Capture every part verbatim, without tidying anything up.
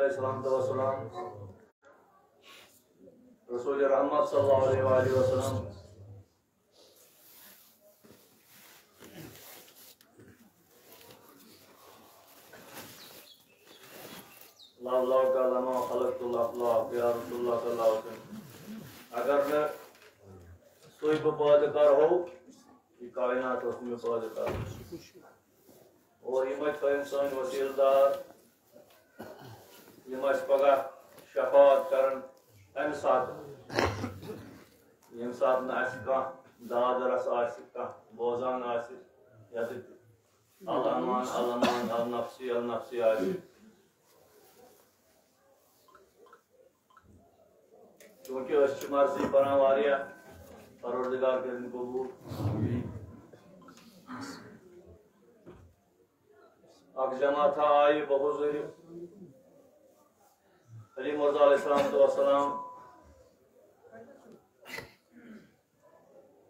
السلام تو وسلام، رسول رحمت صلی اللہ علیہ وآلہ وسلم، لو لو کا لما خلقت الافلاک، یا رسول اللہ صلی اللہ علیہ وسلم، اگر نہ سُے بہٕ پٲدٕ کرہو، یہِ کائنات اوس نہٕ مےٚ پٲدٕ کرُن۔ اور یِمے تھٲیِن سٲنۍ وسیٖلہٕ دار، یِم اَسہِ پگاہ شفاعت کرن، تَمہِ ساتہٕ، ییٚمہِ ساتہٕ نہٕ اَسہِ کانٛہہ داد رس آسہِ، کانٛہہ بوزان آسہِ، یَتھ الامان، الامان، النفسی، النفسی آسہِ۔ چونکہ أسۍ چھِ مرضی پران واریاہ، پروردگار کٔرِن قبول۔ اکھ جماعتھا آیہِ بحضوٗرِ علی مرتضیٰ علیہ السلام تو السلام۔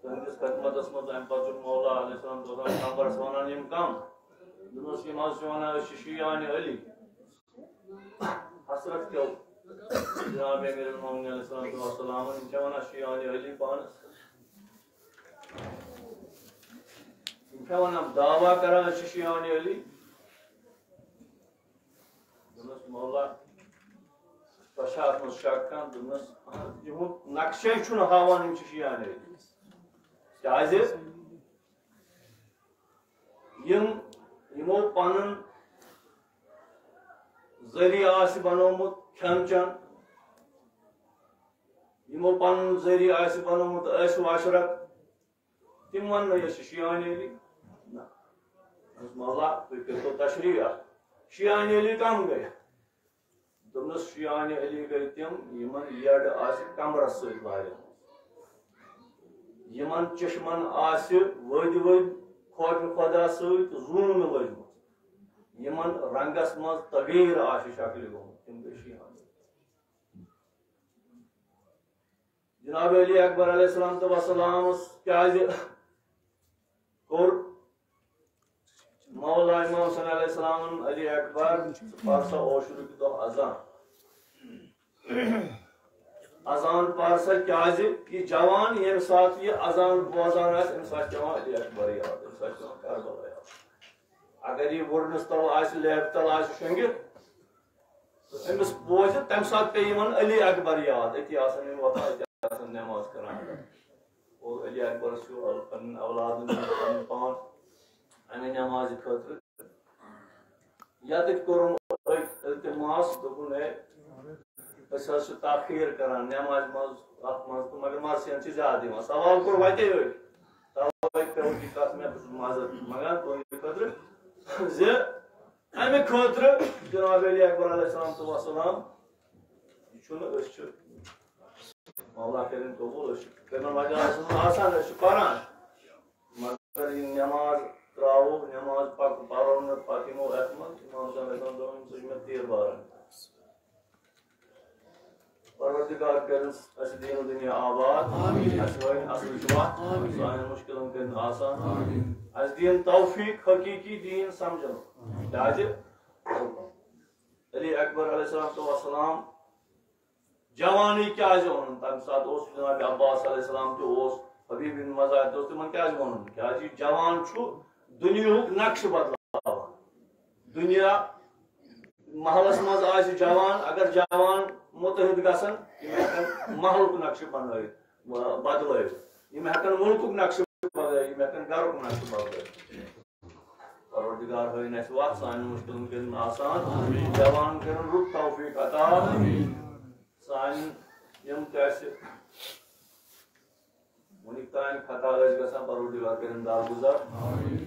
تہنٛدِس خدمتس منٛز۔ امہِ پتہٕ چھُ مولا علیہ السلام تو السلام پیغمبرس ونان یِم کم؟ دوٚپنس، یِم حظ چھِ ونان أسۍ چھِ شیعان علی۔ حسرت کیو جناب امیر المومنین علیہ الصلوۃ والسلام، یِم چھِ ونان شیعان علی پانس۔ یِم چھِ ونان دعویٰ کران أسۍ چھِ شیعان علی۔ دوٚپنس، مولا، تۄہہِ چھا اتھ منٛز شک کانٛہہ؟ دوٚپنس، یِہُنٛد نقشے چھُنہٕ ہاوان یِم چھِ شیعان علی۔ کیازِ؟ یِم، یِمو پنُن ذٔریعہٕ آسہِ بنومُت کھٮ۪ن چٮ۪ن، یِمو پنُن ذٔریعہٕ آسہِ بنومُت عیش و عشرت، تِم وننہٕ أسۍ چھِ شیعان علی۔ نہ۔ دوٚپمَس، مولا، تُہۍ کٔرۍتو تشریح اکھ۔ شیعان علی کم گٔے؟ دوٚپنَس، شیعان علی گٔے تِم، یِمن یٔڈ آسہِ کمرس سۭتۍ لاریمٕژ۔ یِمن چشمن آسہِ ؤدۍ ؤدۍ خوفِ خدا سۭتۍ زوٗن لٔجمٕژ۔ یِمن رنگس منٛز تغیٖر آسہِ شکلہِ گوٚمُت، تِم گٔے شیعان علی۔ جناب علی اکبر علیہ السلام تو وسلامس کیازِ کوٚر مولا امام حسین علیہ السلامن علی اکبر، ژٕ پر سا عاشورٕ کہِ دۄہ اذان؟ اذان پر سا، کیازِ یہِ جوان ییٚمہِ ساتہٕ یہِ اذان بوزان آسہِ، أمِس آسہِ پٮ۪وان علی اکبر یاد، أمِس آسہِ پٮ۪وان کربلا یاد۔ اگر یہِ وُڑنَس تل آسہِ، لیبہِ تل آسہِ شۄنٛگِتھ، تہٕ أمِس بوزِ، تَمہِ ساتہٕ پیٚیہِ یِمن علی اکبر یاد۔ أتی آسن یِم وۄتھان، أتی آسن نٮ۪ماز کران۔ اور علی اکبرس چھُ پنٕنٮ۪ن اولادن ہُنٛد پنُن پان اَمہِ نٮ۪مازِ خٲطرٕ۔ یَتٮ۪تھ کوٚرُن أکۍ التماس، دوٚپُن، ہے، أسۍ حظ چھِ تاخیر کران نٮ۪مازِ منٛز، اَتھ منٛز تہٕ، مگر مرثیَن چھِ زیادٕ یِوان۔ سوال کوٚر وَتے أکۍ، تَوَے پیوٚو یہِ کَتھ مےٚ، بہٕ چھُس معذرت منٛگان تُہٕنٛدِ خٲطرٕ زِ اَمہِ خٲطرٕ جناب علی اکبر علیہ السلام تو وسلام، یہِ چھُنہٕ، أسۍ چھِ، مولا کٔرِن قبول، أسۍ چھِ تِمن وجہن منٛز آسان، أسۍ چھِ پَران، مگر یہِ نٮ۪ماز ترٛاوو، نٮ۪ماز پَک-، پَرو نہٕ، پَتہٕ یِمو اَتھ منٛز، امام صٲب ہٮ۪کان دوٚپُن، سُہ چھُ مےٚ تیٖر باران۔ پروردگار کٔرِن اَسہِ دیٖن دُنیا آباد۔ آمین۔ اَسہِ ہٲوِن اَصلٕچ وَتھ۔ آمین۔ سانٮ۪ن مُشکِلَن کٔرِن آسان۔ آمین۔ اَسہِ دِیِن توفیٖق حقیٖقی دیٖن سَمجھنُک۔ آمین۔ کیٛازِ علی اکبر علیہ الصلوۃ والسلام جوانٕے کیٛازِ اوٚنُن؟ تَمہِ ساتہٕ اوس جناب عباس علیہ السلام تہِ اوس، حبیب بن مزاحم تہِ اوس، تِمن کیٛازِ ووٚنُن؟ کیٛازِ یہِ جوان چھُ دُنیاہُک نقشہٕ بدلاوان۔ دُنیا محلس منٛز آسہِ جوان، اگر جوان متحد گژھن، یِم ہٮ۪کن محلُک نقشہٕ بنٲوِتھ، بدلٲوِتھ۔ یِم ہٮ۪کن مُلکُک نقشہٕ بدلٲوِتھ، یِم ہٮ۪کن گرُک نقشہٕ بدلٲوِتھ۔ پروردگار ہٲوِن اَسہِ وَتھ، سانٮ۪ن مُشکِلن کٔرِن آسان، آمین۔ جوانن کٔرِن رُت توفیٖق عطا۔ آمین۔ سانٮ۪ن یِم تہِ اَسہِ وُنیُک تام خطا ٲسۍ گژھان، پروردگار کٔرِن درگُزر،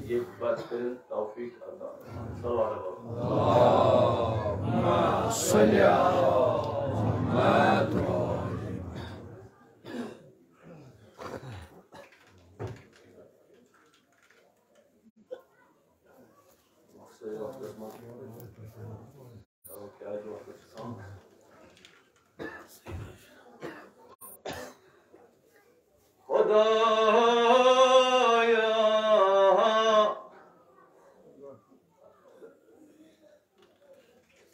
ییٚتہِ پتہٕ کٔرِن توفیٖق عطا۔ صلوات۔ اللہم صل علی محمد۔ خدایا،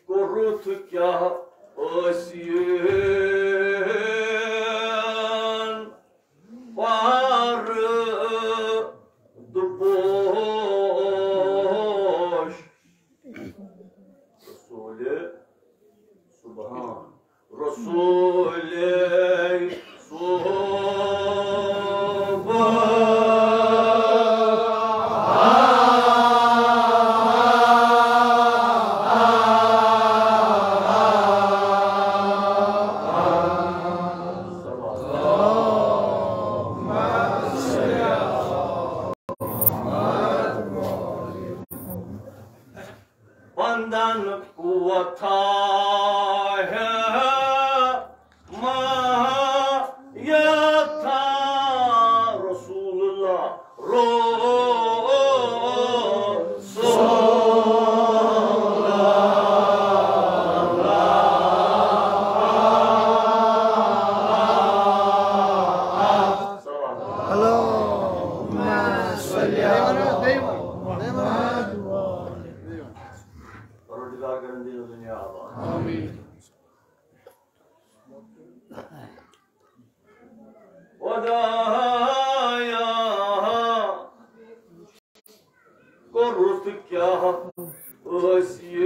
کوٚرُتھ کیٛاہ ٲسِن پردٕ پوش۔ رسول سبحان، رسول سبحان۔ بندن قوت ہے ما یتھا رسول اللہ، رسول اللہ۔ اللهم صل على محمد۔ پروردگار کرن دین دنیا آباد۔ آمین۔ خدایا، کوٚرُتھ کیٛاہ ٲسِن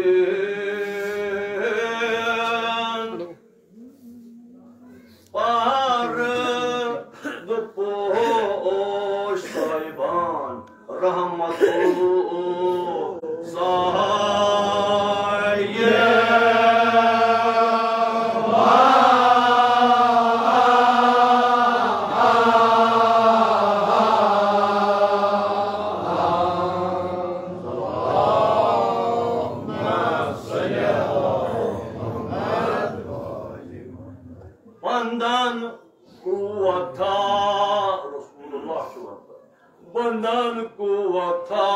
پردٕ پوش صاحبان رحمت سایہ۔ بندن قوت تھا، رسول اللہ چھُ وَنان، بندن قوت تھا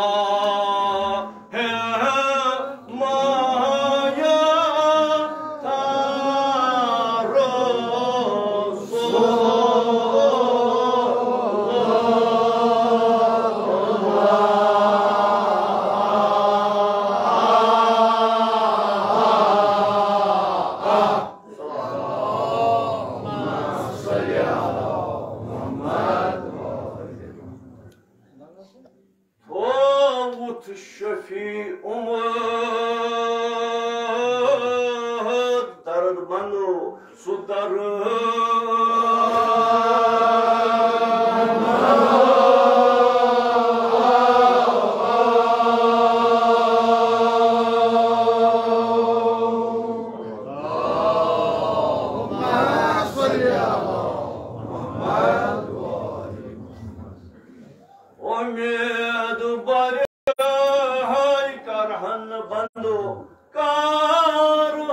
ہے مایا تھا رسول اللہ۔ تھووُتھ شفیع امت درد بنو سُہ درد۔ امید بر ہاے کرہن بندو کارہان۔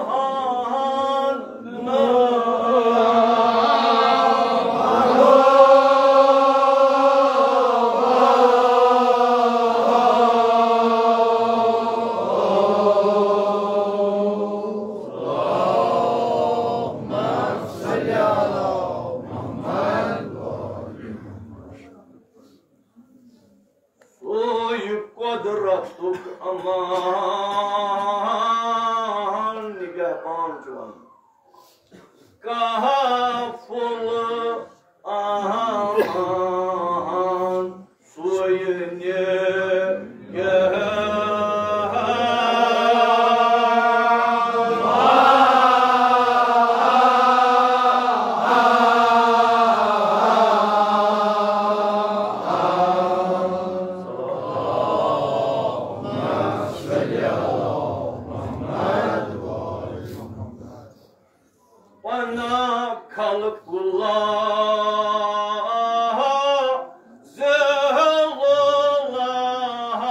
سُے قۄدرتُک امان، نگہبان چھُ وَنان۔ کہفُل امان، سُے نگہبان۔ پناہ خلق اللہ ذل اللہ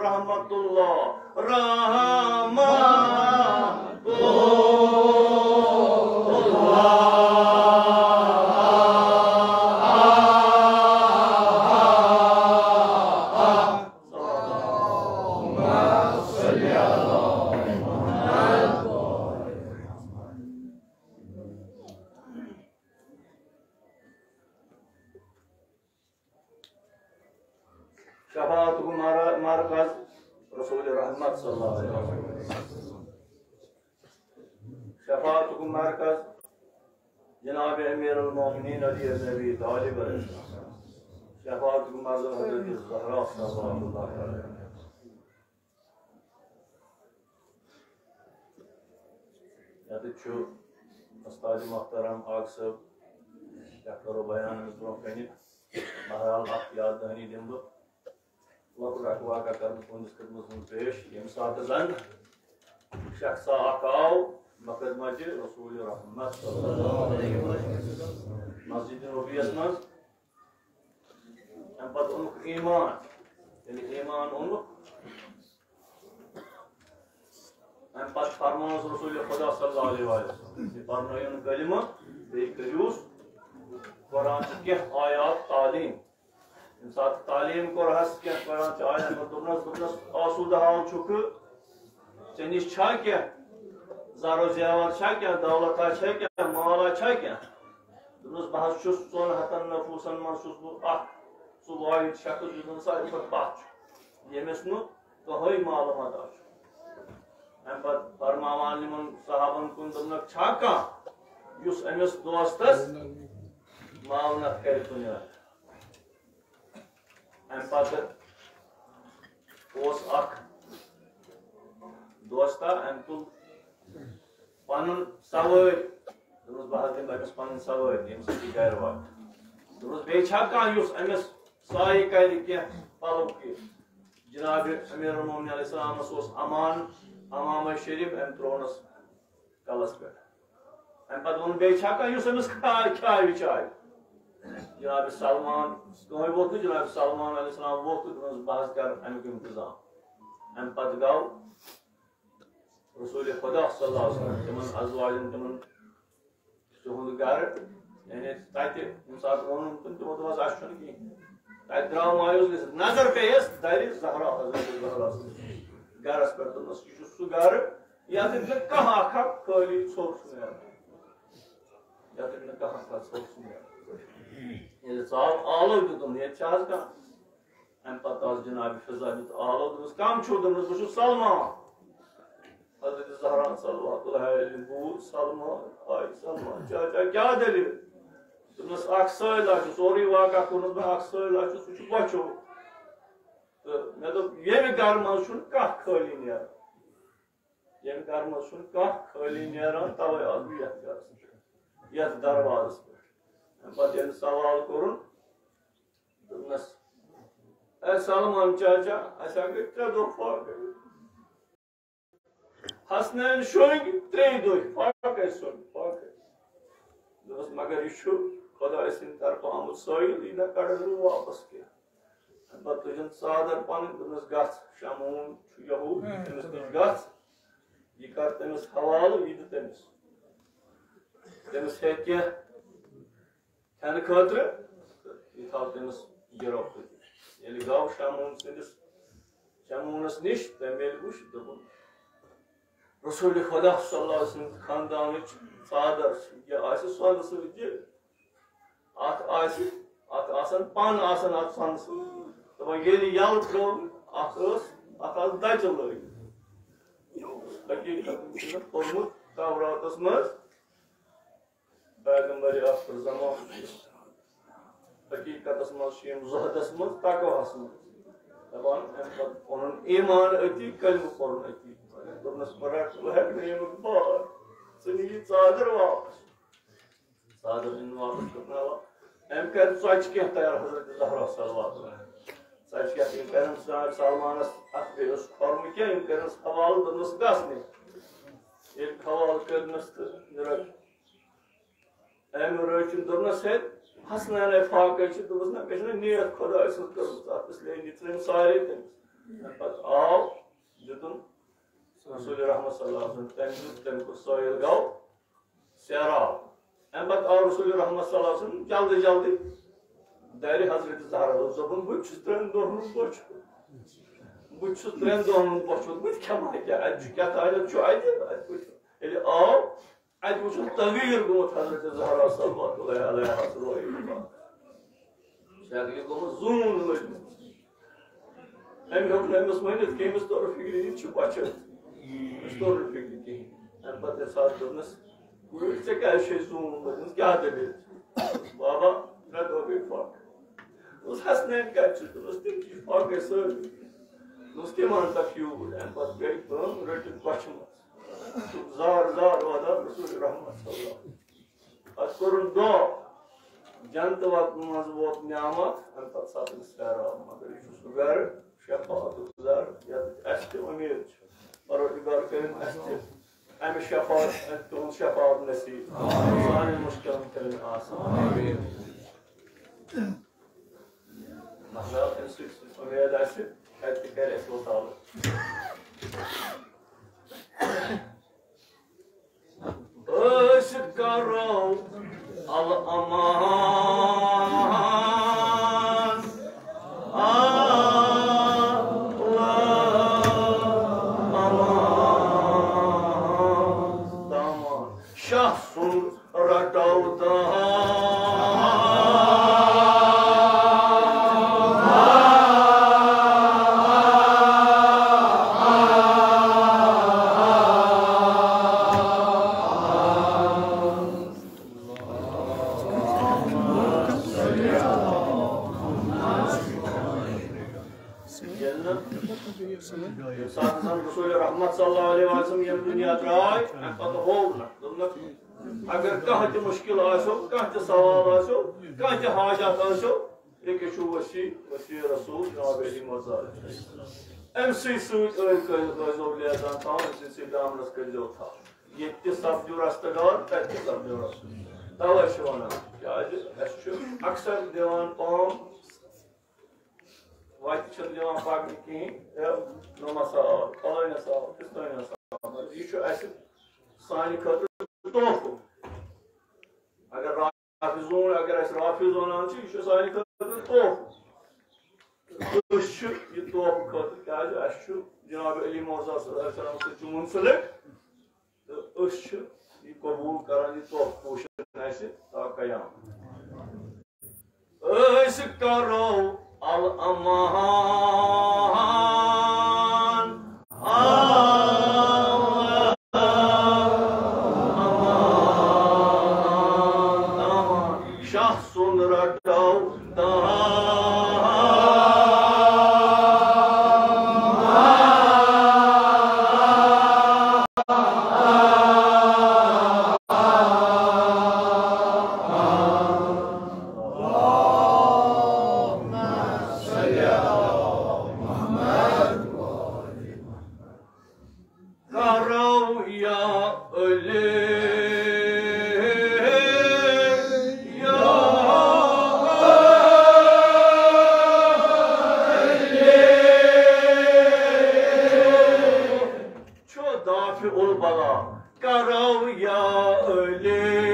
رحمت اللہ، رحمت اللہ۔ شفاعت مر-، مرکز رسول رحمت صلی اللہ علیہ وسلم۔ شفاعتُک مرکز جناب امیر المومنین علی ابن ابی طالب علیہ السلام۔ شفاعتُک مرکز حضرت زہرا صلوات اللہ علیہا۔ ییٚتہِ چھُ استاد محترم آغا صٲب، یَتھ کَرو بیان أمِس برونٛہہ کَنہِ۔ بہرحال، اَکھ یاد دہانی دِمہٕ بہٕ۔ لۄکُٹ اَکھ واقعہ کَرٕ بہٕ تُہٕنٛدِس خدمتَس منٛز پیش۔ ییٚمہِ ساتہٕ زَن شخصا اَکھ آو بخدمتِ رسول رحمت صلی اللہ علیہ وسلم مسجد نبویَس منٛز، اَمہِ پَتہٕ اوٚنُکھ ایمان، ییٚلہِ ایمان اوٚنُکھ، اَمہِ پَتہٕ فرمووُس رسول خدا صلی اللہ علیہ وسلم، یہِ پَرنٲیِن کلمہٕ، بیٚیہِ کٔرِوس قرآن چہِ کینٛہہ آیات تعلیٖم۔ ییٚمہِ ساتہٕ تعلیٖم کوٚرہَس، کینٛہہ قرآن چہِ آیات دوٚپنَس، دوٚپنَس، آسوٗدٕ حال چھُکھٕ؟ ژےٚ نِش چھا کینٛہہ؟ زر و زیور چھا کینٛہہ؟ دولتا چھا کینٛہہ؟ مالا چھا کینٛہہ؟ دوٚپنَس، بہٕ حظ چھُس ژۄن ہَتَن نفوٗسَن منٛز چھُس بہٕ اَکھ، سُہ واحد شخص یُس زَن ساروی کھۄتہٕ پَتھ چھُ، ییٚمِس نہٕ کٕہٕنۍ مال و متاع چھُ۔ اَمہِ پَتہٕ فرماوان یِمَن صحابَن کُن، دوٚپنَکھ، چھا کانٛہہ یُس أمِس دوستَس معاونت کَرِ کُنہِ رنٛگہٕ؟ اَمہِ پَتہٕ اوس اَکھ دوستا، أمۍ تُل پَنُن سوٲرۍ، دوٚپنَس، بہٕ حظ دِمہٕ أمِس پَنٕنۍ سوٲرۍ، ییٚمہِ سۭتۍ یہِ گَرِ واتہِ۔ دوٚپنَس، بیٚیہِ چھا کانٛہہ یُس أمِس سایہِ کَرِ کینٛہہ پَلو کینٛہہ؟ جناب امیر المومنین علیہ السلامَس اوس امان، عمامہ شریف، أمۍ ترٛوونَس کَلَس پٮ۪ٹھ۔ اَمہِ پَتہٕ ووٚن، بیٚیہِ چھا کانٛہہ یُس أمِس کھا-، کھیٛاوِ چاوِ؟ جناب سلمان، کٕہٕنۍ ووٚتھ نہٕ، جناب سلمان علیہ السلام ووٚتھ تہٕ دوٚپنَس، بہٕ حظ کَرٕ اَمیُک اِنتظام۔ اَمہِ پَتہٕ گوٚو رسول خدا صلی اللہ علیہ وسلم تِمَن ازواجَن، تِمَن تِہُنٛد گَرٕ، یعنی تَتہِ ییٚمہِ ساتہٕ ووٚنُن تہٕ تِمو دوٚپ، حظ، اَسہِ چھُنہٕ کِہیٖنۍ۔ تَتہِ درٛاو مایوس گٔژھِتھ، نظر پیٚیَس دَرِ زہرا، حضرت زہرا سٕنٛدِس گَرَس پٮ۪ٹھ۔ دوٚپنَس، یہِ چھُ سُہ گَرٕ، یَتھ نہٕ کانٛہہ اَکھ اَکھ خٲلی ژھوٚر چھُ نیران۔ یَتھ نہٕ کانٛہہ اَکھ اَکھ ژھوٚر چھُ نیران۔ ییٚلہِ ژاو آلو دیُتُن، ییٚتہِ چھِ حظ کانٛہہ؟ اَمہِ پَتہٕ آس جناب فضا دیُت آلو، دوٚپُس، کَم چھُو؟ دوٚپُس، بہٕ چھُس سلمان۔ حضرت زہرا صلوات اللہ علیہا بوٗز سلمان، آے سلمان، چاچا، کیٛاہ دٔلیٖل؟ دوٚپنَس، اَکھ سٲیلا چھُ، سورُے واقعہ کوٚرنَس بہٕ، اَکھ سٲیلا چھُ، سُہ چھُ بۄچھو۔ تہٕ مےٚ دوٚپ، ییٚمہِ گَرٕ منٛز چھُنہٕ کانٛہہ خٲلی نیران۔ ییٚمہِ گَرٕ منٛز چھُنہٕ کانٛہہ خٲلی نیران، تَوَے آس بہٕ یَتھ گَرَس پٮ۪ٹھ، یَتھ دروازَس پٮ۪ٹھ۔ اَمہِ پَتہٕ ییٚلہِ سوال کوٚرُن، دوٚپنَس، اے سلمان چاچا، اَسہِ ہا گٔے ترٛےٚ دۄہ فاقے۔ حسنین شۄنٛگۍ ترٛیٚیہِ دۄہہِ، فاقے ژھیوٚن، فاقے۔ دوٚپمَس، مگر یہِ چھُ خۄداے سٕنٛدِ طرفہٕ آمُت سٲیِل، یہِ نہ کَڑَن نہٕ واپَس کینٛہہ۔ اَمہِ پَتہٕ تُجِن ژادر پَنٕنۍ، دوٚپنَس، گژھ شمعون چھُ یہوٗد، تٔمِس نِش گژھ، یہِ کَر تٔمِس حوالہٕ، یہِ دِ تٔمِس۔ تٔمِس ہے کینٛہہ کھٮ۪نہٕ خٲطرٕ، یہِ تھاو تٔمِس گِرو کٔرِتھ۔ ییٚلہِ گوٚو شمعون سٕنٛدِس، شمعونَس نِش، تٔمۍ ییٚلہِ وُچھ، دوٚپُن، رسول خدا صلی اللہ علیہ وسلم خاندانٕچ ژادر چھِ، یہِ آسہِ سۄنہٕ سۭتۍ، یہِ اَتھ آسہِ، اَتھ آسَن پَن آسَن اَتھ سۄنہٕ سۭتۍ۔ دَپان ییٚلہِ یَلہٕ ترٛٲو، اَتھ ٲس، اَتھ آسہٕ دَچہِ لٲگِتھ۔ حقیٖقت چھُنہٕ پوٚرمُت توراتَس منٛز، پیغمبر آخر زمان۔ حقیٖقتَس منٛز چھِ یِم زُہدَس منٛز، تقواہَس منٛز۔ دَپان، اَمہِ پَتہٕ پَنُن ایمان أتی، کلمہٕ پَرُن أتی۔ دوٚپنَس، بہٕ رَٹہٕ، بہٕ ہٮ۪کہٕ نہٕ ییٚمیُک بار۔ ژٕ نہِ یہِ ژادر واپَس۔ ژادر أنۍ واپَس، دوٚپُن، اَوا۔ أمۍ کَرِ ژۄچہِ کینٛہہ تیار، حضرت زہرا صلوات اللہ۔ ژۄچہِ کینٛہہ، یِم کَرن سا-، سلمانَس اَتھ، بیٚیہِ اوس کھۄرمہٕ کینٛہہ، یِم کَرنَس حوالہٕ، دوٚپنَس، گژھ نہِ۔ ییٚلہِ حوالہٕ کٔرنَس تہٕ یہِ رَٹہِ۔ أمۍ رٲچھِن، دوٚپنَس، ہے، حسنینے فاقے چھِ، دوٚپُس، نہ، مےٚ چھِنہ نیت خۄداے سٕنٛز کٔرمٕژ اَتھ، اِسلیے نہِ ژٕ أمۍ سارے تٔمِس۔ اَمہِ پَتہٕ آو، دیُتُن رسول رحمت صلی اللہ علیہ وسلم، تٔمۍ دیُت، تَمہِ کُن سٲیِل گوٚو سیراب۔ اَمہِ پَتہٕ آو رسول رحمت صلی اللہ علیہ وسلم جلدی جلدی دَرِ حضرت زہرا، دوٚپُن، بہٕ تہِ چھُس ترٛٮ۪ن دۄہَن ہُنٛد بۄچھِ، بہٕ تہِ چھُس ترٛٮ۪ن دۄہَن ہُنٛد بۄچھِ، بہٕ تہِ کھٮ۪مہٕ ہا کیٛاہ؟ اَتہِ چھُ کیٛاہ تام چھُ اَتہِ، اَتہِ وٕچھ۔ ییٚلہِ آو، اَتہِ وٕچھُن تغیٖر گوٚمُت حضرت زہرا صلوات اللہ علیہا سُہ رویہِ پاک۔ شاید یہِ گوٚمُت زوٗن لٔجمٕژ۔ أمۍ ہیوٚک نہٕ أمِس ؤنِتھ کینٛہہ، أمِس توٚر نہٕ فِکرِ، یہِ چھُ بۄچھِ۔ أمِس توٚر نہٕ فِکرِ کِہیٖنۍ۔ اَمہِ پَتہٕ ییٚمہِ ساتہٕ دوٚپنَس، "وٕچھ، ژےٚ کیٛازِ چھُے زوٗن لوٚگمُت؟ کیٛاہ دٔلیٖل چھِ؟" "بابا، مےٚ دوٚپ یہِ پھۄکھ۔" دوٚپُس، "حسنین کَتہِ چھُ؟" دوٚپنَس، "تِم چھِ پھۄکھ گٔے سٲری۔" دوٚپُس، "تِم اَن تَتھ یوٗرۍ۔" اَمہِ پَتہٕ گٔے کٲم، رٔٹِکھ کۄچھِ منٛز۔ زار زار واتان رسول رحمت صلی اللہ علیہ وسلم۔ پتہٕ کوٚرُن دعا، جنتہٕ وطنہٕ منٛز ووت نعمت، اَمہِ پتہٕ سپدِ سیراب۔ مگر یہِ چھُ سُہ گرٕ، شفاعتُک گرٕ، یَتھ اَسہِ تہِ اُمید چھِ۔ پروردگار کٔرِن اَسہِ تہِ اَمہِ شفاعت، تُہُنٛد شفاعت نصیب۔ سانٮ۪ن مُشکِلن کٔرِن آسان۔ مطلب، اَمہِ سۭتۍ چھِ اُمید اَسہِ، اَتہِ تہِ کَرِ اَسہِ وۄتھاوُن۔ أسۍ کرو الامان، الامان۔ شاہ سُنٛد رٹو دان۔ ییٚلہِ نہٕ، ییٚمہِ ساتہٕ زن رسول رحمت صلی اللہ علیہ وسلم ییٚمہِ دُنیا درٛاے، اَمہِ پتہٕ ہوو نہٕ، دوٚپنکھ، اگر کانٛہہ تہِ مُشکِل آسیو، کانٛہہ تہِ سوال آسیو، کانٛہہ تہِ حاجت آسیو، ییٚکیٛاہ چھُ وسیع، وسیع رسول جناب علی مرتضیٰ۔ أمۍ سٕے سۭتۍ ٲسۍ، ٲسۍزیو لیزان تھاوان، أمۍ سٕے سۭتۍ دامنَس کٔرۍزیو تھپھ۔ ییٚتہِ تہِ سپدیو رستہٕ ڈار، تَتہِ تہِ سپدیو رستہٕ۔ تَوَے چھِ وَنان، کیٛازِ اَسہِ چھُ اکثر دِوان پام، وَتہِ چھِنہٕ دِوان پَکنہٕ کِہیٖنۍ، ہے، نوٚمَس آو، فلٲنِس آو، فِستٲنِس آو۔ یہِ چھُ اَسہِ سانہِ خٲطرٕ تحفہٕ۔ اگر رافض ووٚن، اگر اَسہِ رافض وَنان چھِ، یہِ چھُ سانہِ خٲطرٕ تحفہٕ۔ أسۍ چھِ یہِ تحفہٕ خٲطرٕ، کیٛازِ اَسہِ چھُ جناب علی مرتضیٰ صلی اللہ علیہ وسلم سۭتۍ چھُ منسلک۔ تہٕ أسۍ چھِ یہِ قبوٗل کران، یہِ تحفہٕ پوشن اَسہِ تا قیامت۔ أسۍ کرو الامان، الامان، الامان۔ شاہ سُنٛد رٹو دان۔ کرو یا علی، یا علی۔ چھو دافع البلا، کرو یا علی۔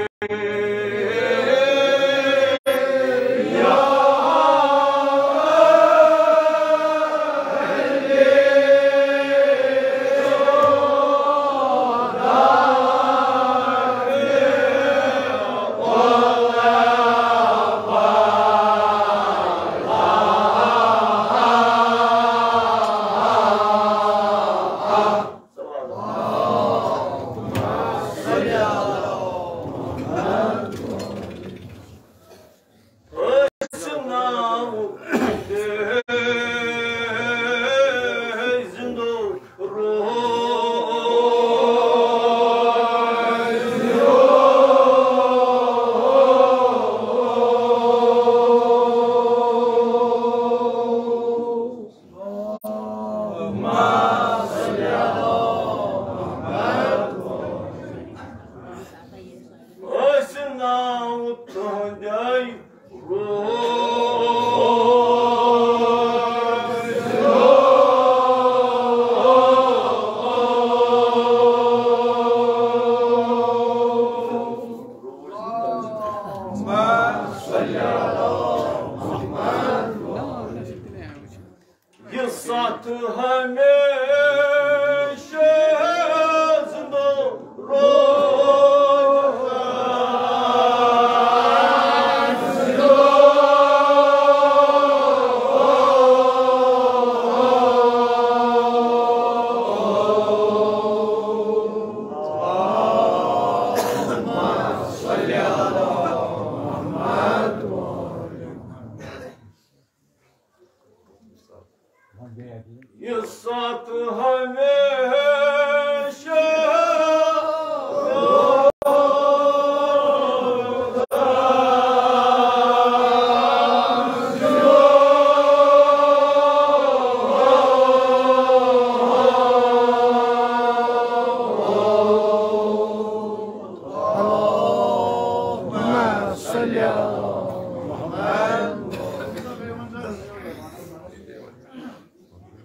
یہِ ساتھ ہمیشہ۔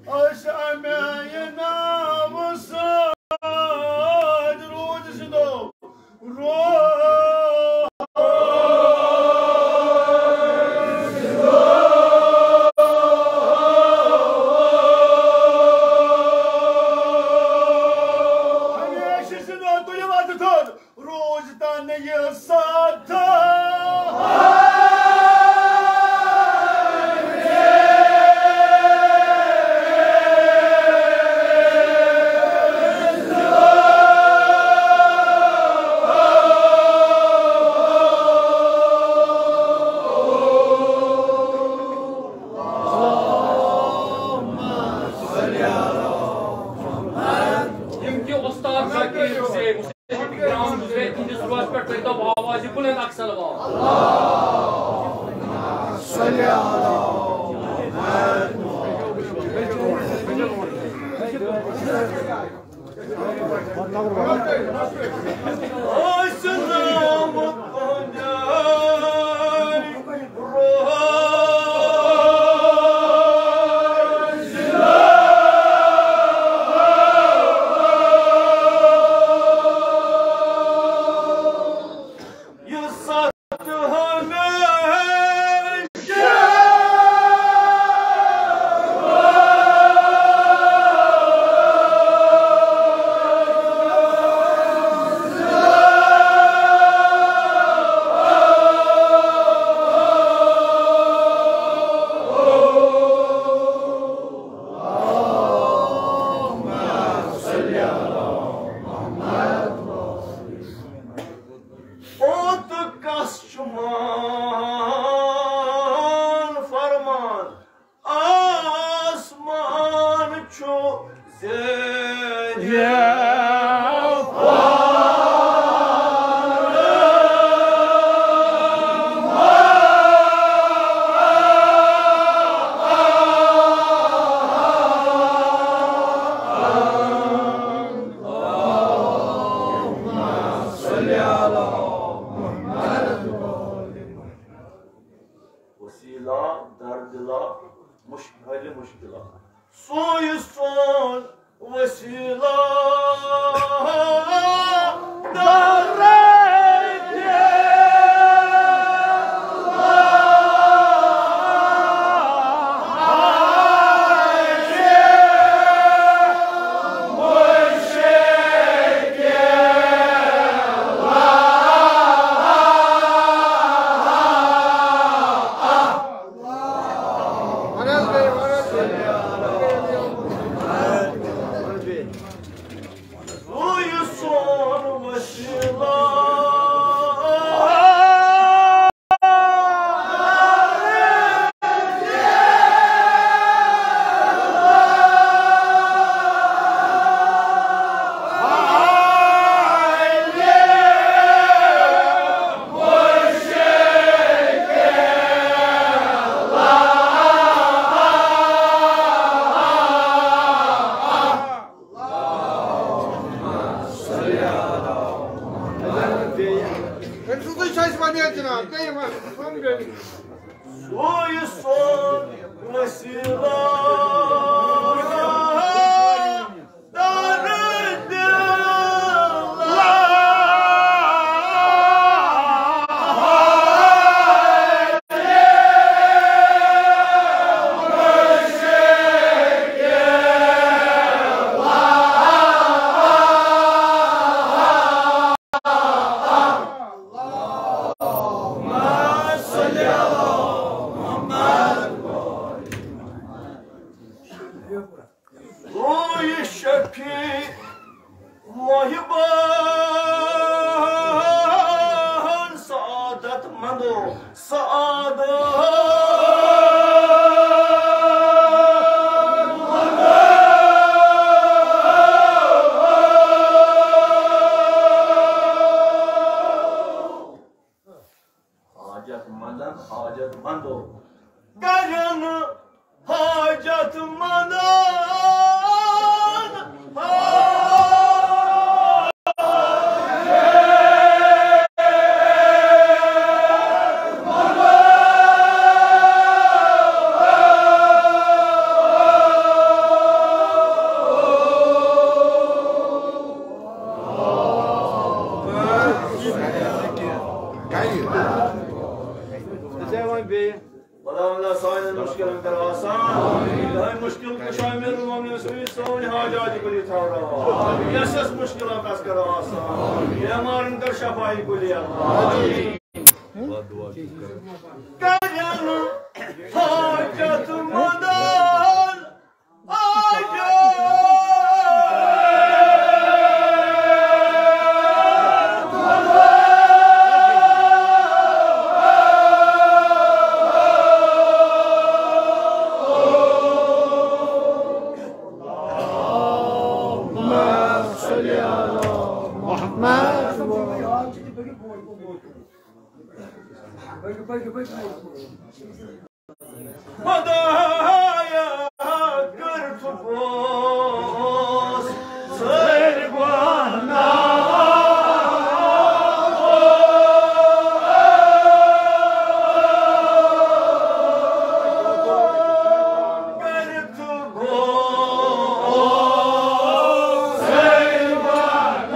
أسۍ اَمہِ آیہِ ناوٕ سۭتۍ روٗدۍ سٕنٛدو روح۔ ہمیشہِ سٕنٛدو تُلِو اَتھٕ تھوٚد۔ روز تن یہ ساتھ۔ یِم تہِ اُستاد ذاکر حسین، حسین گرام حسین، تِہنٛدِس روحس پٮ۪ٹھ کٔرۍتو آواز بلند اکھ صلوات۔ اوت کس چھُ مان فرمان، آسمان چھُ زیر۔ وسیلہ، دردلا، مشکل، مشکلہ۔ سوی سون وسیلہ، دردلا۔ أمۍ سٕنٛزٕے چھِ اَسہِ وۄنۍ ییٚتہِ جِناب، بیٚیہِ وَن، وَن بیٚیہِ۔ سُے سون وسیلہ۔ روی شفیع محبان سعادت مندو سعادت۔ وندو کرن حاجت مندن۔ خداوندا، سانٮ۪ن مُشکِلن کر آسان۔ یِہوٚے مُشکِل کُشا امیٖر المومنیٖن سُنٛد، سٲنۍ حاجات کُلہِ تھاو روا۔ یۄس یۄس مُشکِلات آسہِ کر آسان۔ بٮ۪مارن کر شفاہی کُلہِ عطا۔ کرن حاجت مندن۔ خدایا، کر ژٕ پوس سٲرِوان۔ کر ژٕ پوس سٲرِوان۔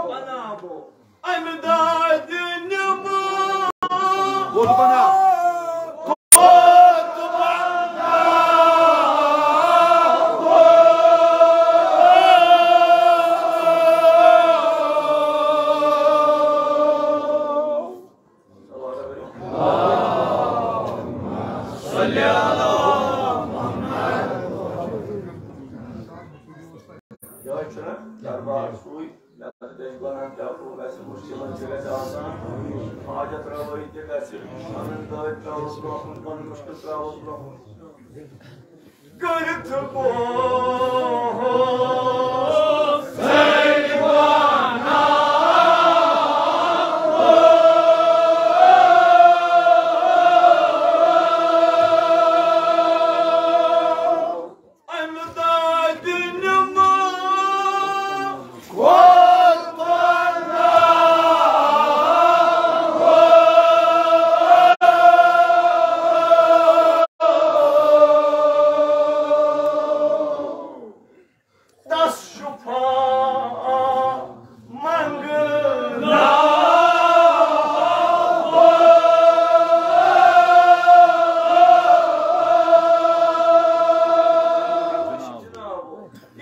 بناو۔ امہِ دادِ نِمہٕ۔ ووت بنا۔ یِہوٚے چھُنہ دربار سُے۔ مےٚ دوٚپ، بیٚیہِ وَنان کیٛاہ گوٚو، گژھِ مُشکِلَن چھُ گژھِ آسان، حاجت رَوٲیی تہِ گژھِ، پَنٕنۍ دٲدۍ ترٛاوَو برٛونٛہہ کُن، پَنُن مُشکِل ترٛاوَو برٛونٛہہ کُن۔ کٔرِتھ بوز سیدوانہ۔ امداد نما۔ تس شفا منگنا۔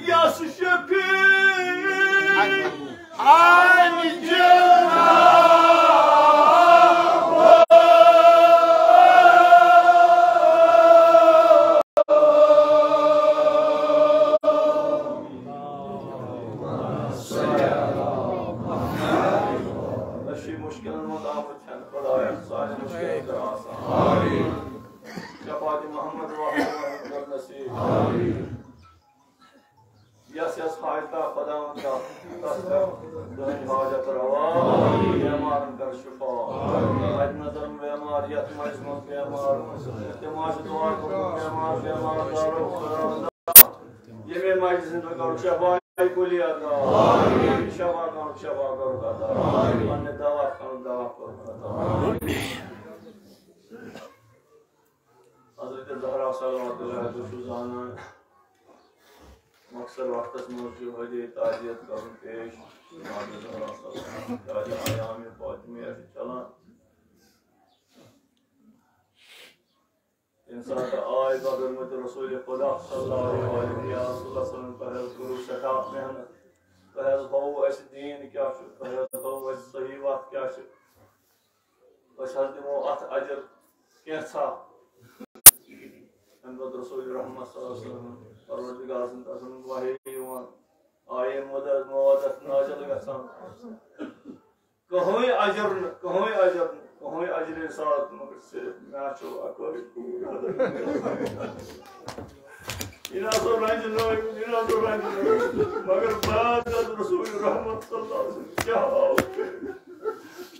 یس شفیع آمہِ جناب۔ نشی مشکلن منٛز آمُت چھنہٕ خدایا، سانہِ مشکل کر آسان۔ شفاعت محمد واحد محمد نصیب۔ یس یس حاجتا خداوندا، تس کر دٲنۍ حاجت روا، بیمارن کر شفا۔ اتہِ نظر بیمار، یتھ مجلس منٛز بیمار، تِم آسہِ دعا کرُن بیمار، بیمار دارو خداوندا۔ ییٚمہِ مجلس منٛز کرو شفا کُلی عطا، شفا کرو، شفا کرو عطا، پننہِ دوا کرو، دوا کرو عطا۔ حضرت زہرا صلوات اللہ علیہا چھُ زانان۔ مۄخصر وقتس منٛز چھُ یِہوٚے تعزیت کرُن پیش۔ ماجہِ زہرا صلوات، دادِ ایام فاطمیہ چھُ چلان۔ ییٚمہِ ساتہٕ آے بدرمت رسول خدا صلی اللہ علیہ وسلم، یا رسول اللہ صلی اللہ علیہ وسلم، تۄہہِ حظ کوٚروٕ سٮ۪ٹھاہ محنت، تۄہہِ حظ ہووُ اَسہِ دیٖن کیٛاہ چھُ، تۄہہِ حظ ہووُ اَسہِ صحیح وَتھ کیٛاہ چھِ۔ أسۍ حظ دِمو اَتھ اجر کینٛژھا۔ اَمہِ پَتہٕ رسول رحمت صلی اللہ علیہ وسلم، پروردگار سٕنٛدِ طرفہٕ وحی یِوان، آیے مدد، مودت نازل گژھان۔ کٕہٕنۍ اجر نہٕ، کٕہٕنۍ اجر نہٕ، کٕہٕنۍ اجر اِنسان نہٕ، مگر صرف مےٚ چھُ اَکوے۔ یہِ نہ سا رنجنٲوِو، یہِ نہ سا رنجنٲوِو۔ مگر بعد از رسول رحمت صلی اللہ علیہ وسلم کیٛاہ آو؟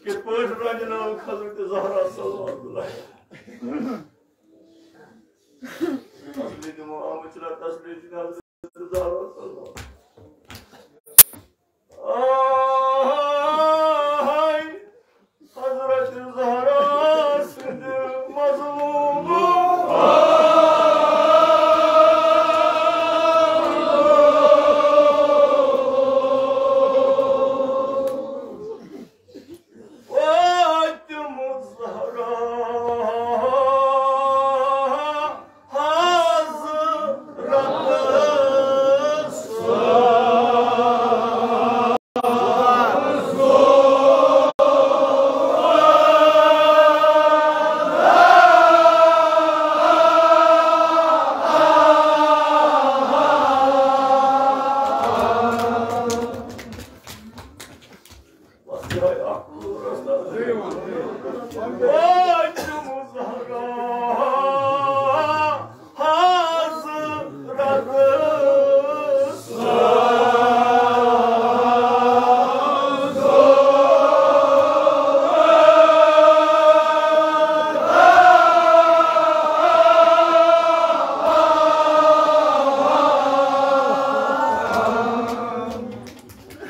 کِتھ پٲٹھۍ رنجنٲوٕکھ حضرت زہرا صلی اللہ علیہ وسلم؟ تسلی دِمو، آمٕتۍ چھِنہ تسلی دِنہِ حضرت زہرا صلی اللہ علیہ وسلم۔ آہاے، حضرت زہرا سٕنٛدِ مظلوم۔ فاطمہ زہرا حضرت بس یِہوٚے اکھ کُل رستہٕ۔ فاطمہ زہرا حضرت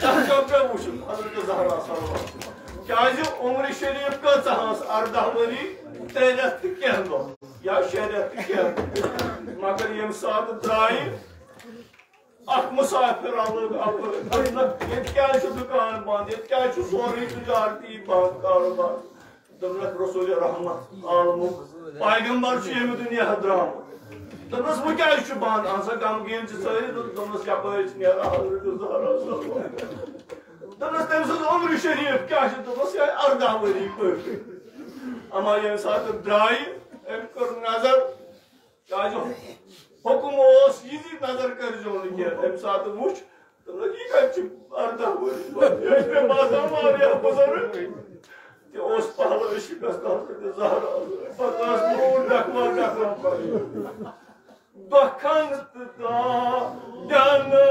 چاچا پیوٚو وٕچھُن حضرت زہرا صلی اللہ علیہ وسلم۔ کیازِ عمر شریف کۭژاہ ٲس؟ ارداہ ؤری، ترٛےٚ رٮ۪تھ تہٕ کینٛہہ دۄہ یا شےٚ رٮ۪تھ تہٕ کینٛہہ دۄہ۔ مگر ییٚمہِ ساتہٕ درٛایہِ، اکھ مسافر آو لوگ اپٲرۍ، دوٚپنَکھ، ییٚتہِ کیازِ چھُ دُکان بنٛد؟ ییٚتہِ کیازِ چھُ سورُے تجارتی بنٛد، کاروبار؟ دوٚپنَکھ، رسول رحمت عالمُک پیغمبر چھُ ییٚمہِ دُنیا درٛامُت۔ دوٚپنَس، وۄنۍ کیٛازِ چھُ بنٛد؟ اہن سا، غمگیٖن چھِ سٲری۔ دوٚپ-، دوٚپنَس، یَپٲرۍ چھِ نیران حضرت زہرا صلی اللہ علیہ وسلم۔ دوٚپنَس، تٔمۍ سٕنٛز عمر شریٖف کیٛاہ چھِ؟ دوٚپنَس، یِہوٚے ارداہ ؤری پٔر۔ اما ییٚمہِ ساتہٕ درٛایہِ، أمۍ کٔر نظر، کیٛازِ حُکُم اوس یہِ زِ نظر کٔرۍزیو نہٕ کینٛہہ۔ تَمہِ ساتہٕ وُچھ، دوٚپنَس، یہِ کَتہِ چھُ ارداہ ؤری؟ یہِ ٲسۍ مےٚ باسان واریاہ بُزرٕگ۔ تہِ اوس پہلوٲنی گژھان تہٕ زہرا۔ پَتہٕ ٲس نوٗر ڈَکھما ڈَکھما پَران۔ دۄہ کھنٛڈ تہٕ دۄہ دیٛانہٕ۔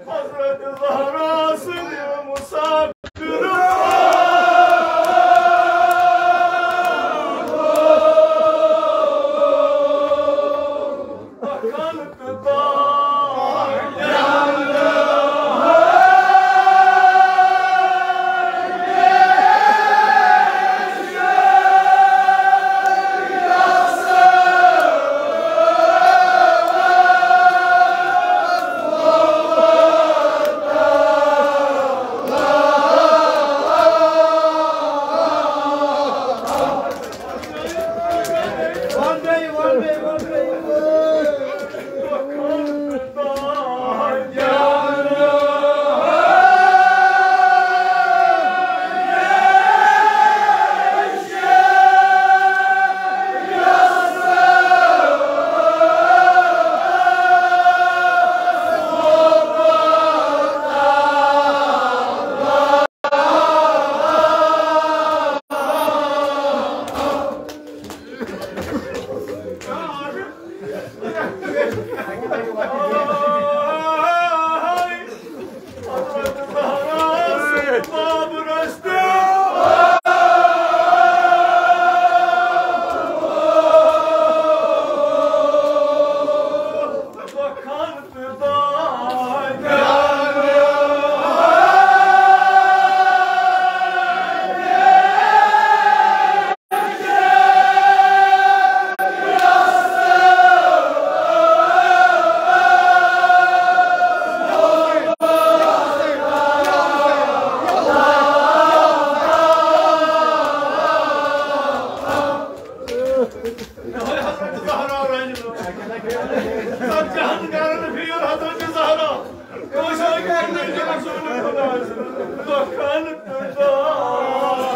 حضرت زہرا سٕنٛدِ مسافر۔ حضرت زہرا رنجہِ منٛز۔ ژتجی ہن گرن پھیر حضرت زہرا۔ کٲنٛسہِ آیہِ کرنہٕ یہِ رسول خدا سٕنٛز۔ دۄکھن تہٕ دۄکھن۔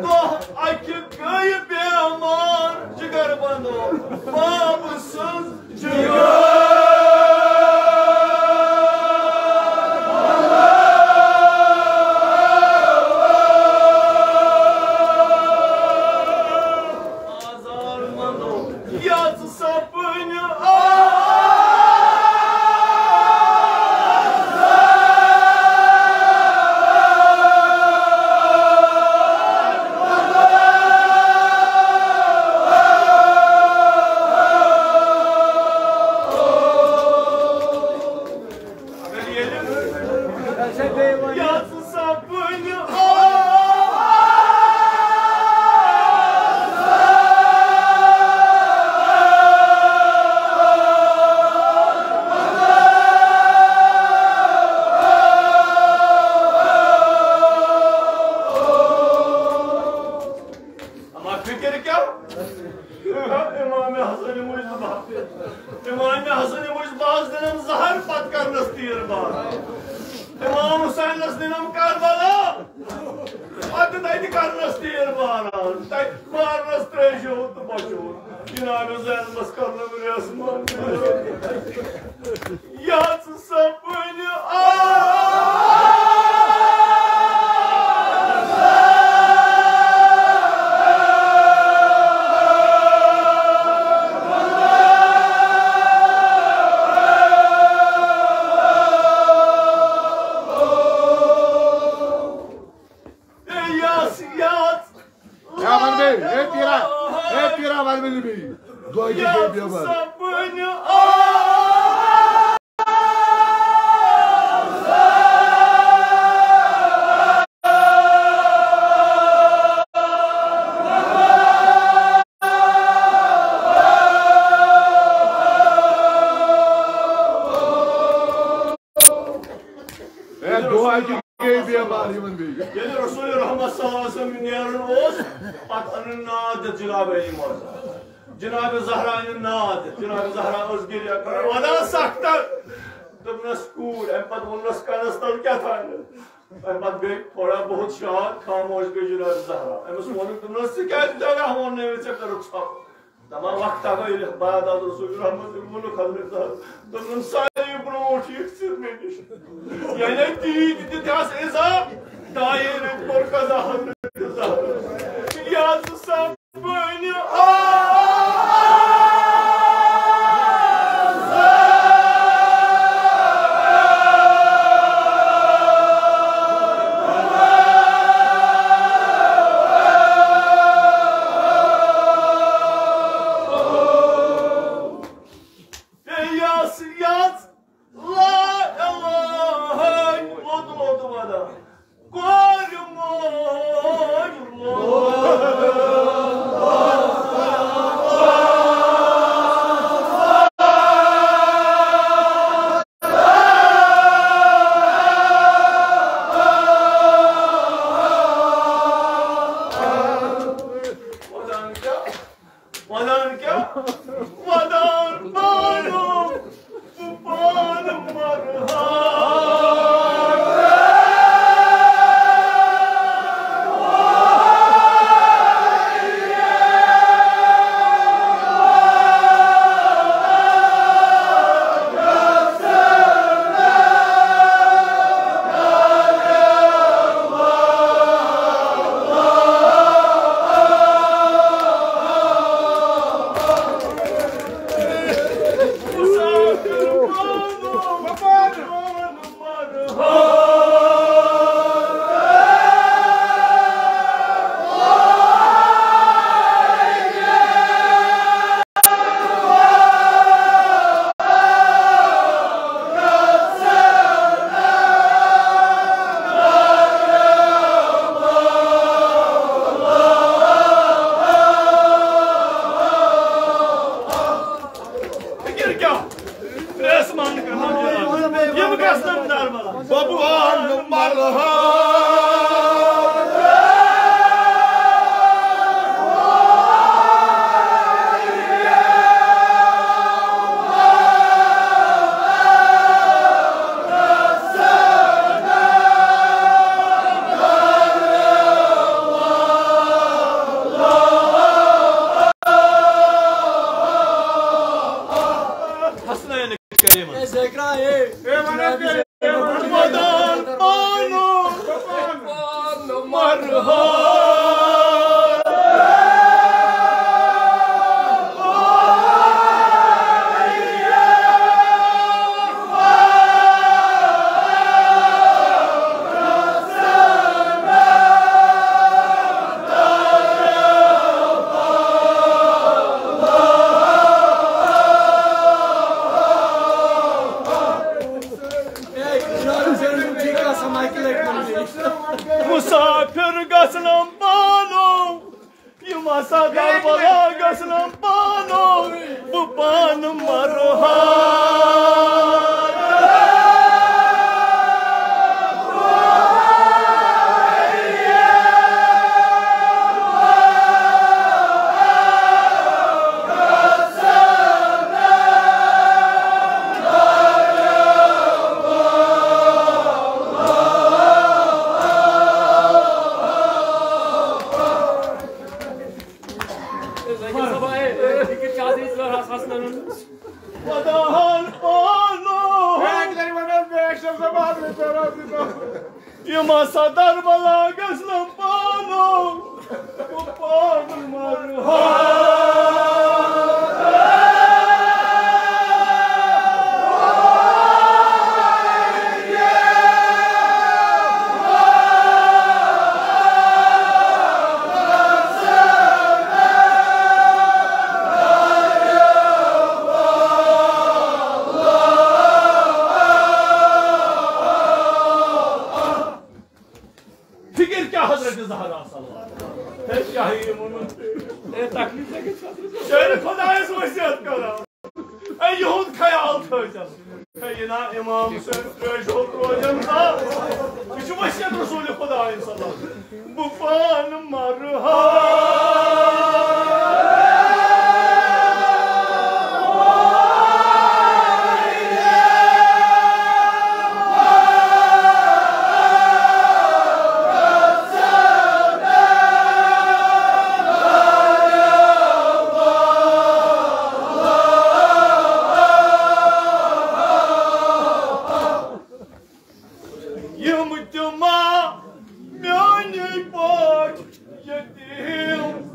دۄہ اَکہِ گٔیہِ بیمار جگر بنٛدو بابہٕ سٕنٛز جگر۔ آزار مندو یژ سپٕنۍ آ۔ اگر ییٚلہِ یژ سپٕنۍ آ۔ اما فکر کیا؟ امام حسن مجتبیٰ، امام حسن مجتبیٰ دِنم زہر، پتہٕ کرنس تیر بار۔ امام حسینس دِنم کربلا، پتہٕ تتہِ کرنس تیر باران، تتہِ مارنس تریشو تہٕ بچو۔ جناب زینبس کرنم ریس مان۔ یژ سپٕنۍ آ۔ اے یس یژ۔ یا ون بیٚیہِ، اے پیرا، اے پیرا ون بیٚیہِ بیٚیہِ۔ دۄہ کہِ یژ بیٚیہِ بیٚیہِ ون۔ سپٕنۍ آ۔ اے دۄہ کہِ بیٚیہِ بیٚیہِ ون یِمن بیٚیہِ۔ ییٚلہِ رسول رحمت صلی اللہ علیہ وسلم نیران اوس، پتہٕ انن ناد دِتھ جناب علی مرتضیٰ۔ جناب زہرا انن ناد دِتھ۔ جناب زہرا ٲس گریہ کران، وَنان سختن۔ دوٚپنس کوٗر، امہِ پتہٕ ووٚننس کنس تل کیٛاہ تام۔ امہِ پتہٕ گٔے تھوڑا بہت شاد، خاموش گٔے جناب زہرا۔ أمِس ووٚنُکھ، دوٚپنس، ژٕ کیٛازِ جگہ ووٚن نہٕ أمِس، ژےٚ کٔرٕتھ ژھۄپہٕ؟ دپان وقتہ گوٚو ییٚلہِ بعد از رسول رحمت ووٚنُکھ حضرت زہرا، دوٚپُن ساروی برونٛٹھ یِکھ ژٕ مےٚ نِش۔ یعنی تیٖتۍ تہِ دِتہس عزا، دایہِ رٔتۍ کوٚر قضا حضرت زہرا۔ یہِ حظ سپٕنۍ آ۔ یس یس لا الہ لوٚت لوٚت ونان۔ کورِ مول۔ مرحبا۔ مسافر گژھنم پانو، یِم ہسا کربلا گژھنم پانو، بہٕ پانہٕ مرٕ ہا۔ خداہن پانو۔ یِم ہسا دربلا گژھنم پانو، بہٕ پانہٕ مرٕ ہا۔ فکر کیا حضرت زہرا صلوات۔ ہے کیا ہے یہ ووٚنمُت؟ ہے تکلیف لگے حضرت۔ شیر خدایس وصیت کران۔ اے یہود خیال تھٲوزٮ۪س۔ ہے یہِ نا امام حسین ترٛیش ہوت روزن سا۔ یہِ چھُ وصیت رسول خدایس صلوات۔ بہٕ پانہٕ مرٕ ہا۔ یِم تہِ ما میٲنی پٲٹھۍ یتیٖم۔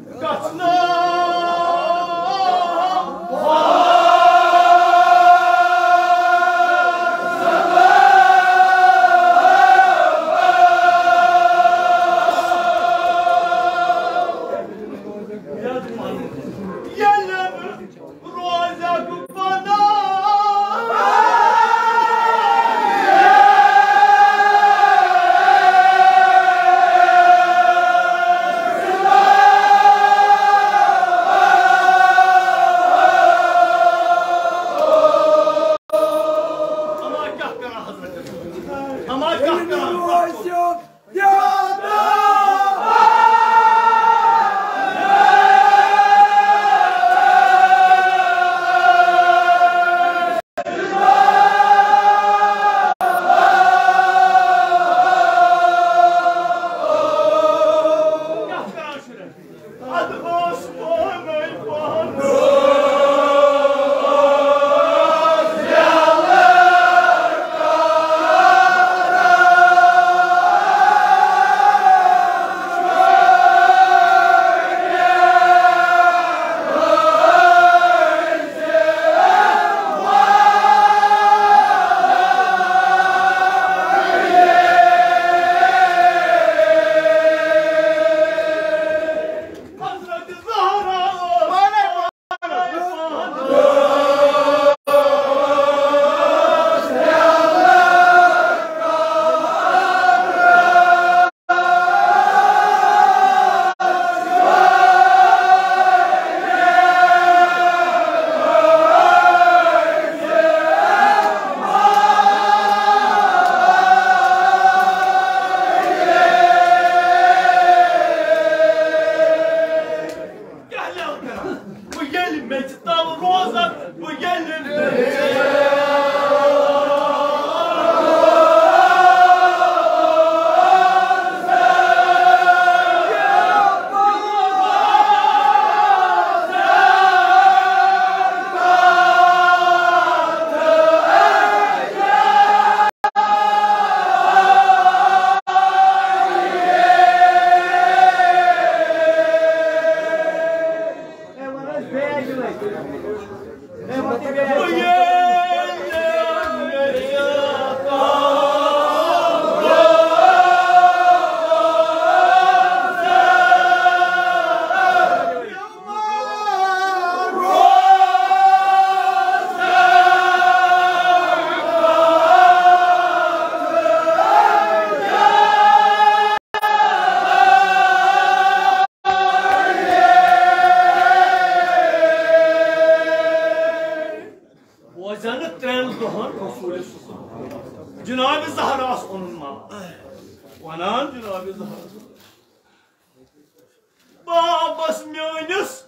بابس میٲنِس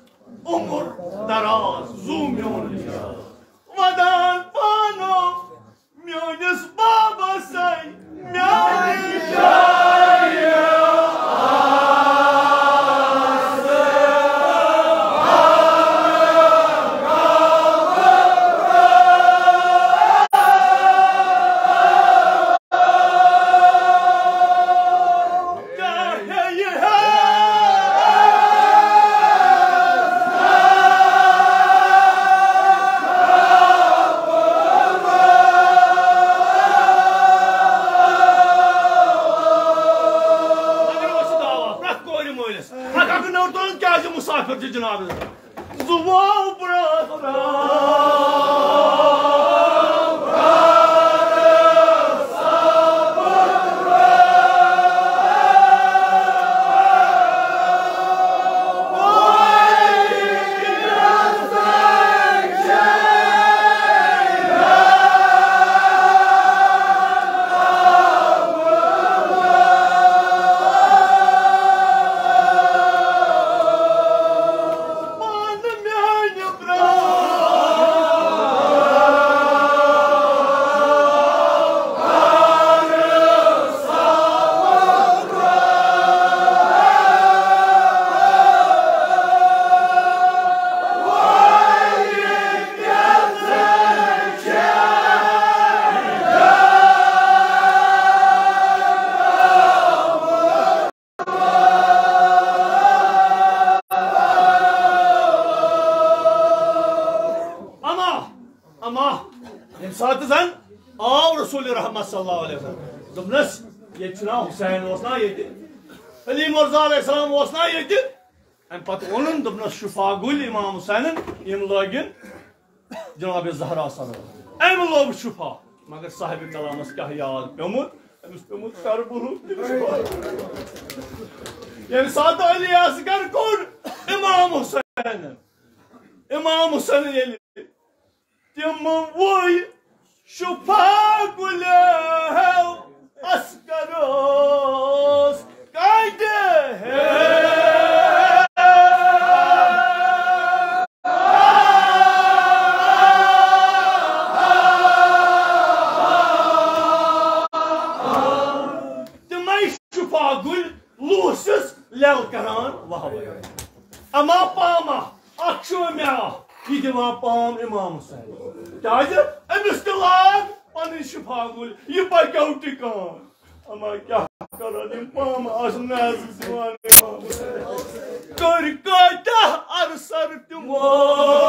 عمر دراز، زُو میون یار۔ ودان پانو میٲنِس بابس سۭتۍ میانہِ جایہِ۔ مگر اوس یہِ دعوا پرٛٮ۪تھ کورِ مٲلِس۔ اکھ اکھ نٔر تُلُن کیٛازِ مسافر چھِ جناب۔ زُوَو برٛونٛہہ پانہٕ میانہِ برٛونٛہہ۔ اما، اما، ییٚمہِ ساتہٕ زن آو رسول رحمت صلی اللہ علیہ وسلم، دوٚپنس، ییٚتہِ چھُ ناو حسین اوس نا ییٚتہِ، علی مرزا علیہ السلام اوس نا ییٚتہِ۔ امہِ پتہٕ اوٚنُن، دوٚپنس، شفا گُلۍ امام حسینن، یِم لٲگِن جناب زہرا صلی اللہ۔ أمۍ لوگ شفا، مگر صاحب کلامس کیٛاہ یاد پیومُت؟ أمِس پیومُت کربلُک تہِ شفا۔ ییٚمہِ ساتہٕ علی اصغر کوٚر امام حسینن، امام حسین ییٚلہِ تِم وُے شفا گُلو اصغر اوس کتہِ ہے؟ تِمے شفا گُلۍ لوٗسِس لیل کران واہ واہ۔ اما پاما اکھ چھُ مےٚ اکھ، یہِ دِوان پام امام حسین۔ کیازِ؟ أمِس تہِ لاگ پنٕنۍ شفا گُلۍ، یہِ پکیو ٹِکان۔ اما کیٛاہ کرن یِم پامہٕ آسہٕ نازٕ زِوان امام حسین۔ کٔرۍ کٲتیٛاہ عرصر تِمو۔